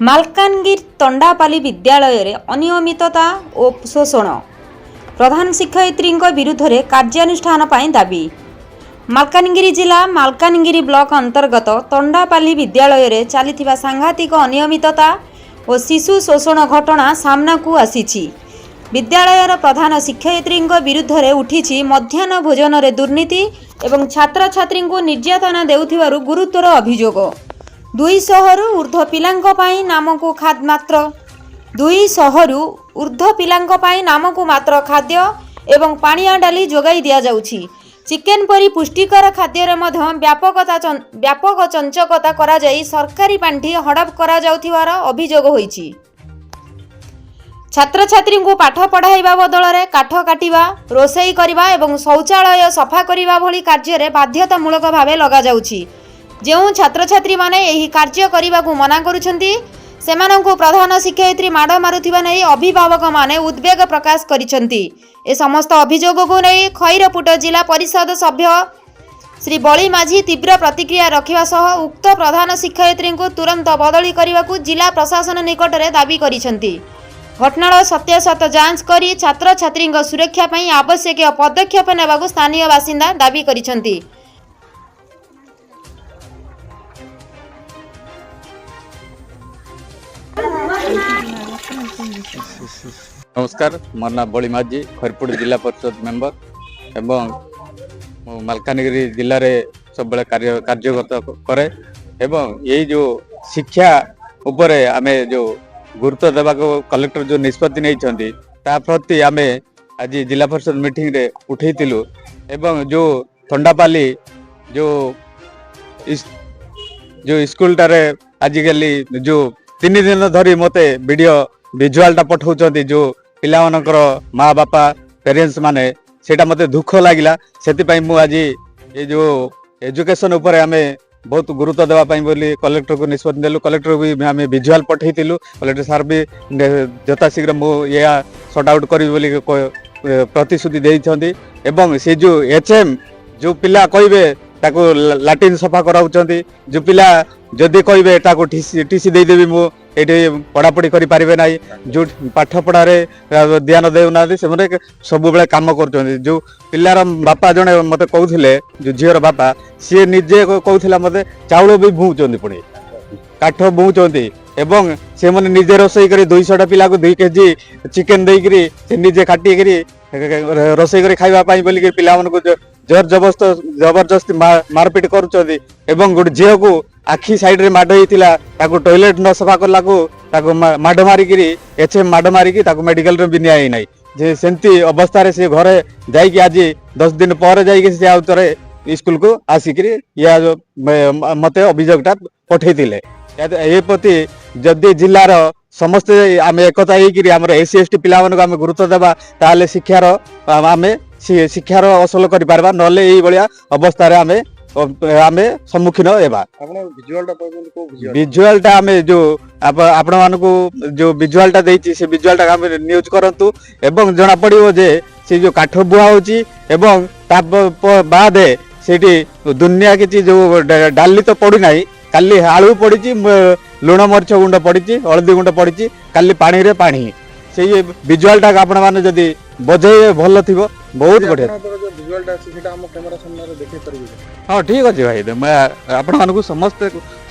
ମାଲକାନଗିରି ତଣ୍ଡାପାଲି ବିଦ୍ୟାଳୟରେ ଅନିୟମିତତା ଓ ଶୋଷଣ, ପ୍ରଧାନ ଶିକ୍ଷୟିତ୍ରୀଙ୍କ ବିରୁଦ୍ଧରେ କାର୍ଯ୍ୟାନୁଷ୍ଠାନ ପାଇଁ ଦାବି। ମାଲକାନଗିରି ଜିଲ୍ଲା ମାଲକାନଗିରି ବ୍ଲକ ଅନ୍ତର୍ଗତ ତଣ୍ଡାପାଲି ବିଦ୍ୟାଳୟରେ ଚାଲିଥିବା ସାଂଘାତିକ ଅନିୟମିତତା ଓ ଶିଶୁ ଶୋଷଣ ଘଟଣା ସାମ୍ନାକୁ ଆସିଛି। ବିଦ୍ୟାଳୟର ପ୍ରଧାନ ଶିକ୍ଷୟିତ୍ରୀଙ୍କ ବିରୁଦ୍ଧରେ ଉଠିଛି ମଧ୍ୟାହ୍ନ ଭୋଜନରେ ଦୁର୍ନୀତି ଏବଂ ଛାତ୍ରଛାତ୍ରୀଙ୍କୁ ନିର୍ଯାତନା ଦେଉଥିବାରୁ ଗୁରୁତର ଅଭିଯୋଗ। 200ରୁ ଉର୍ଦ୍ଧ୍ୱ ପିଲାଙ୍କ ପାଇଁ ନାମକୁ ମାତ୍ର 200ରୁ ଉର୍ଦ୍ଧ୍ୱ ପିଲାଙ୍କ ପାଇଁ ନାମକୁ ମାତ୍ର ଖାଦ୍ୟ ଏବଂ ପାଣିଆ ଡାଲି ଯୋଗାଇ ଦିଆଯାଉଛି। ଚିକେନ୍ ପରି ପୁଷ୍ଟିକର ଖାଦ୍ୟରେ ମଧ୍ୟ ବ୍ୟାପକ ଚଞ୍ଚକତା କରାଯାଇ ସରକାରୀ ପାଣ୍ଠି ହଡ଼ପ କରାଯାଉଥିବାର ଅଭିଯୋଗ ହୋଇଛି। ଛାତ୍ରଛାତ୍ରୀଙ୍କୁ ପାଠ ପଢ଼ାଇବା ବଦଳରେ କାଠ କାଟିବା, ରୋଷେଇ କରିବା ଏବଂ ଶୌଚାଳୟ ସଫା କରିବା ଭଳି କାର୍ଯ୍ୟରେ ବାଧ୍ୟତାମୂଳକ ଭାବେ ଲଗାଯାଉଛି। ଯେଉଁ ଛାତ୍ରଛାତ୍ରୀମାନେ ଏହି କାର୍ଯ୍ୟ କରିବାକୁ ମନା କରୁଛନ୍ତି, ସେମାନଙ୍କୁ ପ୍ରଧାନ ଶିକ୍ଷୟିତ୍ରୀ ମାଡ଼ ମାରୁଥିବା ନେଇ ଅଭିଭାବକମାନେ ଉଦ୍ବେଗ ପ୍ରକାଶ କରିଛନ୍ତି। ଏ ସମସ୍ତ ଅଭିଯୋଗକୁ ନେଇ ଖଇରପୁଟ ଜିଲ୍ଲା ପରିଷଦ ସଭ୍ୟ ଶ୍ରୀ ବଳି ମାଝୀ ତୀବ୍ର ପ୍ରତିକ୍ରିୟା ରଖିବା ସହ ଉକ୍ତ ପ୍ରଧାନ ଶିକ୍ଷୟିତ୍ରୀଙ୍କୁ ତୁରନ୍ତ ବଦଳି କରିବାକୁ ଜିଲ୍ଲା ପ୍ରଶାସନ ନିକଟରେ ଦାବି କରିଛନ୍ତି। ଘଟଣାର ସତ୍ୟାସତ୍ୟ ଯାଞ୍ଚ କରି ଛାତ୍ରଛାତ୍ରୀଙ୍କ ସୁରକ୍ଷା ପାଇଁ ଆବଶ୍ୟକୀୟ ପଦକ୍ଷେପ ନେବାକୁ ସ୍ଥାନୀୟ ବାସିନ୍ଦା ଦାବି କରିଛନ୍ତି। ନମସ୍କାର, ମୋ ନାଁ ବଳି ମାଝୀ, ଖରିପୁଟ ଜିଲ୍ଲା ପରିଷଦ ମେମ୍ବର ଏବଂ ମୁଁ ମାଲକାନଗିରି ଜିଲ୍ଲାରେ ସବୁବେଳେ କାର୍ଯ୍ୟଗତ କରେ। ଏବଂ ଏଇ ଯେଉଁ ଶିକ୍ଷା ଉପରେ ଆମେ ଯେଉଁ ଗୁରୁତ୍ୱ ଦେବାକୁ କଲେକ୍ଟର ଯେଉଁ ନିଷ୍ପତ୍ତି ନେଇଛନ୍ତି, ତା ପ୍ରତି ଆମେ ଆଜି ଜିଲ୍ଲା ପରିଷଦ ମିଟିଂରେ ଉଠେଇଥିଲୁ। ଏବଂ ଯେଉଁ ଥଣ୍ଡାପାଲି ଯେଉଁ ସ୍କୁଲଟାରେ ଆଜିକାଲି ଯେଉଁ 3 ଦିନ ଧରି ମୋତେ ଭିଡ଼ିଓ ଭିଜୁଆଲଟା ପଠାଉଛନ୍ତି ଯେଉଁ ପିଲାମାନଙ୍କର ମା ବାପା, ପ୍ୟାରେଣ୍ଟସ୍ ମାନେ, ସେଇଟା ମୋତେ ଦୁଃଖ ଲାଗିଲା। ସେଥିପାଇଁ ମୁଁ ଆଜି ଏ ଯେଉଁ ଏଜୁକେସନ୍ ଉପରେ ଆମେ ବହୁତ ଗୁରୁତ୍ୱ ଦେବା ପାଇଁ ବୋଲି କଲେକ୍ଟରକୁ ନିଷ୍ପତ୍ତି ନେଲୁ। କଲେକ୍ଟରକୁ ବି ଆମେ ଭିଜୁଆଲ ପଠେଇଥିଲୁ। କଲେକ୍ଟର ସାର୍ ବି ଯଥାଶୀଘ୍ର ମୁଁ ଏହା ସର୍ଟ ଆଉଟ୍ କରିବି ବୋଲି ପ୍ରତିଶ୍ରୁତି ଦେଇଛନ୍ତି। ଏବଂ ସେ ଯେଉଁ ଏଚ୍ ଏମ୍, ଯେଉଁ ପିଲା କହିବେ ତାକୁ ଲାଟ୍ରିନ୍ ସଫା କରାଉଛନ୍ତି। ଯେଉଁ ପିଲା ଯଦି କହିବେ ତାକୁ ଟିସି ଦେଇଦେବି ମୁଁ, ଏଇଠି ପଢ଼ାପଢ଼ି କରିପାରିବେ ନାହିଁ। ଯେଉଁ ପାଠ ପଢ଼ାରେ ଧ୍ୟାନ ଦେଉନାହାନ୍ତି, ସେମାନେ ସବୁବେଳେ କାମ କରୁଛନ୍ତି। ଯେଉଁ ପିଲାର ବାପା ଜଣେ ମୋତେ କହୁଥିଲେ, ଯେଉଁ ଝିଅର ବାପା, ସିଏ ନିଜେ କହୁଥିଲା ମୋତେ, ଚାଉଳ ବି ବୁହୁଛନ୍ତି, ପୁଣି କାଠ ବୁହୁଛନ୍ତି ଏବଂ ସେମାନେ ନିଜେ ରୋଷେଇ କରି 200ଟା ପିଲାକୁ 2 କେଜି ଚିକେନ ଦେଇକିରି ସେ ନିଜେ କାଟିକିରି ରୋଷେଇ କରି ଖାଇବା ପାଇଁ ବୋଲିକି ପିଲାମାନଙ୍କୁ ଜୋର ଜବରଦସ୍ତି ମାରପିଟ କରୁଛନ୍ତି। ଏବଂ ଗୋଟେ ଝିଅକୁ ଆଖି ସାଇଡରେ ମାଡ଼ ହେଇଥିଲା, ତାକୁ ଟଏଲେଟ ନ ସଫା କଲାକୁ ତାକୁ ମାଡ଼ ମାରିକିରି, ଏଚ୍ ଏମ୍ ମାଡ଼ ମାରିକି ତାକୁ ମେଡିକାଲରେ ବି ନିଆ ହେଇନାହିଁ ଯେ ସେମିତି ଅବସ୍ଥାରେ ସେ ଘରେ ଯାଇକି ଆଜି 10 ଦିନ ପରେ ଯାଇକି ସେ ଆଉ ଥରେ ସ୍କୁଲକୁ ଆସିକିରି ୟା ମତେ ଅଭିଯୋଗଟା ପଠେଇଥିଲେ। ଏ ପ୍ରତି ଯଦି ଜିଲ୍ଲାର ସମସ୍ତେ ଆମେ ଏକତା ହେଇକିରି ଆମର ଏସ୍ ସି ଏସ୍ ଟି ପିଲାମାନଙ୍କୁ ଆମେ ଗୁରୁତ୍ୱ ଦେବା, ତାହେଲେ ଶିକ୍ଷାର ଆମେ ଶିକ୍ଷାର ଅସଲ କରିପାରିବା। ନହେଲେ ଏଇଭଳିଆ ଅବସ୍ଥାରେ ଆମେ ସମ୍ମୁଖୀନ ହେବା। ଆପଣ ଭିଜୁଆଲଟା ପାଉଛନ୍ତି, କୋଉ ଭିଜୁଆଲ? ଭିଜୁଆଲଟା ଆମେ ଯୋଉ ଆପଣମାନଙ୍କୁ ଯୋଉ ଭିଜୁଆଲଟା ଦେଇଛି, ସେ ଭିଜୁଆଲଟା ଆମେ ନ୍ୟୁଜ୍ କରନ୍ତୁ ଏବଂ ଜଣା ପଡ଼ିବ ଯେ ସେ ଯୋଉ କାଠ ବୁହା ହଉଛି ଏବଂ ତା ବାଦେ ସେଇଠି ଦୁନିଆ କିଛି ଯୋଉ ଡାଲି ତ ପଡୁନାହିଁ, କାଲି ଆଳୁ ପଡ଼ିଛି, ଲୁଣ ମରିଚ ଗୁଣ୍ଡ ପଡ଼ିଛି, ହଳଦୀ ଗୁଣ୍ଡ ପଡ଼ିଛି, କାଲି ପାଣିରେ ପାଣି। ସେଇ ଭିଜୁଆଲଟା ଆପଣମାନେ ଯଦି ବଜେଇବେ ଭଲ ଥିବ, ବହୁତ ବଢ଼ିଆ। ଆପଣଙ୍କର ଯୋଉ ଭିଜୁଆଲଟା ଅଛି, ସେଇଟା ଆମ କ୍ୟାମେରା ସାମ୍ନାରେ ଦେଖେଇ ପାରିବେ କି? ହଁ, ଠିକ ଅଛି ଭାଇ। ଆପଣମାନଙ୍କୁ ସମସ୍ତେ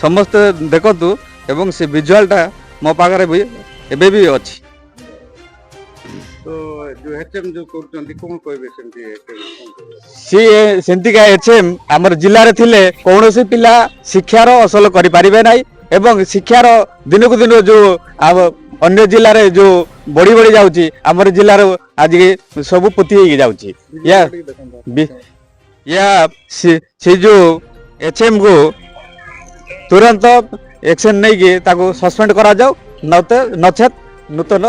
ସମସ୍ତେ ଦେଖନ୍ତୁ ଏବଂ ସେ ଭିଜୁଆଲଟା ମୋ ପାଖରେ ବି ଏବେ ବି ଅଛି। ତ ଯୋଉ ଏଚ୍ ଏମ୍ ଯୋଉ କରୁଛନ୍ତି, କଣ କହିବେ ସେମିତି HM କଣ କହିବେ? ସିଏ ସେମିତିକା ଏଚ୍ ଏମ୍ ଆମର ଜିଲ୍ଲାରେ ଥିଲେ କୌଣସି ପିଲା ଶିକ୍ଷାର ଅସଲ କରିପାରିବେ ନାହିଁ। ଏବଂ ଶିକ୍ଷାର ଦିନକୁ ଦିନ ଯୋଉ ଆମ ଅନ୍ୟ ଜିଲ୍ଲାରେ ଯୋଉ ବଢି ବଢି ଯାଉଛି, ଆମର ଜିଲ୍ଲାର ଆଜି ସବୁ ପୋତି ହେଇକି ଯାଉଛି। ୟା ଭିଜୁଆଲଟା ଟିକେ ଦେଖନ୍ତୁ। ୟା ସେ ଯୋଉ ଏଚ୍ ଏମ୍ କୁ ତୁରନ୍ତ ଏକ୍ସନ ନେଇକି ତାକୁ ସସ୍ପେଣ୍ଡ କରାଯାଉ, ନଚେତ ନୂତନ